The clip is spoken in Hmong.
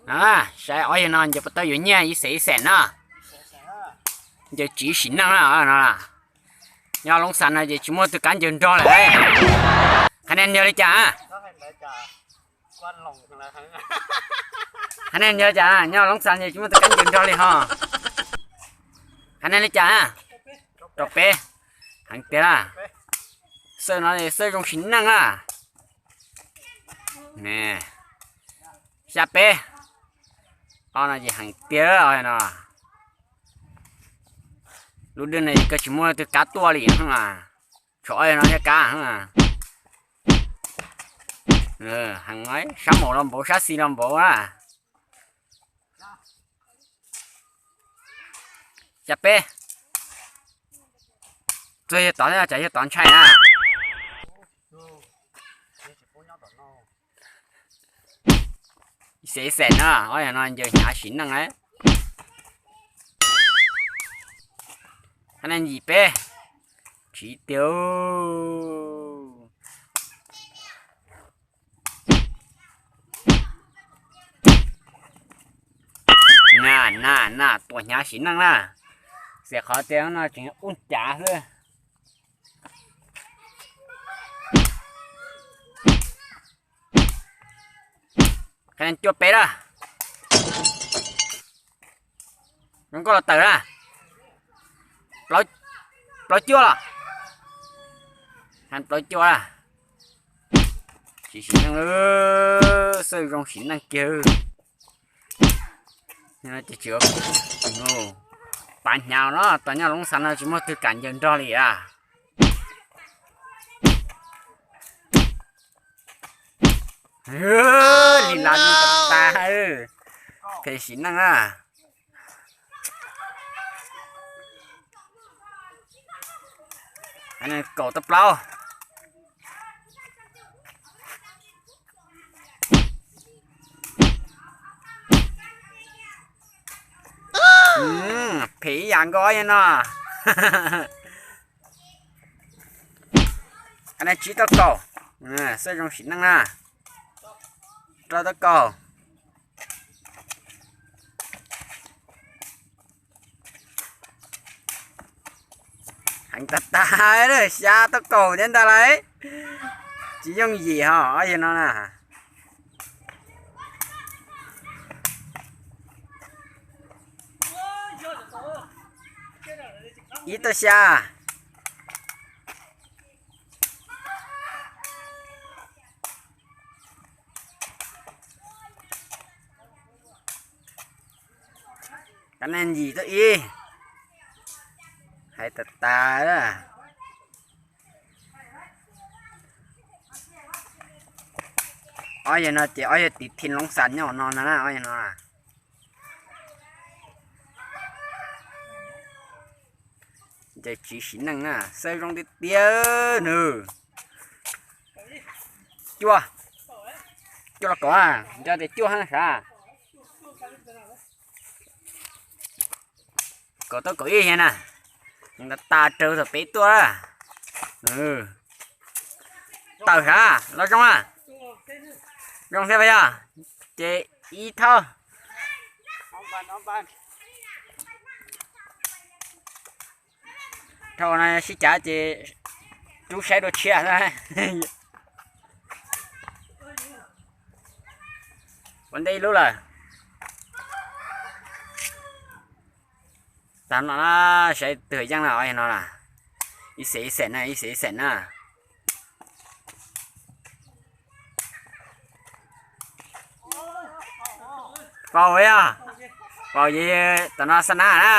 Saib ob yawg no ncaws puas tau yuav nyiaj ib xees ib xees na. Ncaws tsiv sim neej na no. Nyob Loob Xas no ces tsis muaj tus kav ncaws nrog lawm. Qhia nej ncaws li cas? Qhia nej ncaws li cas? Nyob Loob Xas ces tsis muaj tus kav ncaws nrog li ho. Qhia nej li cas? Rau peb. Heev tiag la. Xawj no xawj zoo sim neej la. Xya peb. Ob no ces heev tiag no. Lub dwj no koj tsis muaj tus kav tuaj li. Tshuav ob yawg no thiaj kav. Heev, sab maum los npaum sab xis los npaum na. Xya peb. Txog yawg tod, tsam yawg tod ntshai na. Xev xeem na, ob yawg no ncaws hnyav sim neej. Qhia nej yim peb. Tsiv tiag. Na na na, tuam hnyav sim neej na. Xiam qhov tias no tseem ub cav xwb. Qhia nej cuaj peb na. Zoo nkauj los tawm na. Plaub cuaj los. Qhia plaub cuaj na. Tsis sim neej, xwb zoo sim neej kiag. Pav hnyav no, tos nyob Loob Xas no tsis muaj twg kam ncaws nrog li a. Li las tas, phem sim neej na. Kaum tau plaub. Phem ib yam nkaus no. Tsib tau kaum, xwb zoo sim neej na. Rau tau kaum. Heev tag tag, xya tau kaum thiab ntag lauj. Tsis yooj yim ho ob yawg no na. Ib tau xya. Qhia nej yim tau ib. Hais tas tas. Ob yawg no ces ob yawg tiv thim Loob Xas nyob no na, ob yawg no. Ncaws tsiv sim neej na, xawb zoo tiag tiag nws. Cuaj, cuaj los kaum, nco tias cuaj heev sav. Kaum tau kaum ib thiab na. Tas tas raws thaum peb tuaj. Tawm sav los zoo a. Zoo thiab yog. Ces ib thauj. Dhau no sib cav ces rub saib dua tshiab. Ua ntej ib lub lawm. Tag no na, saib twg yeej na, no na. Ib xees ib xees na, ib xees ib xees na. Faus yog, faus yog tam no xa na na.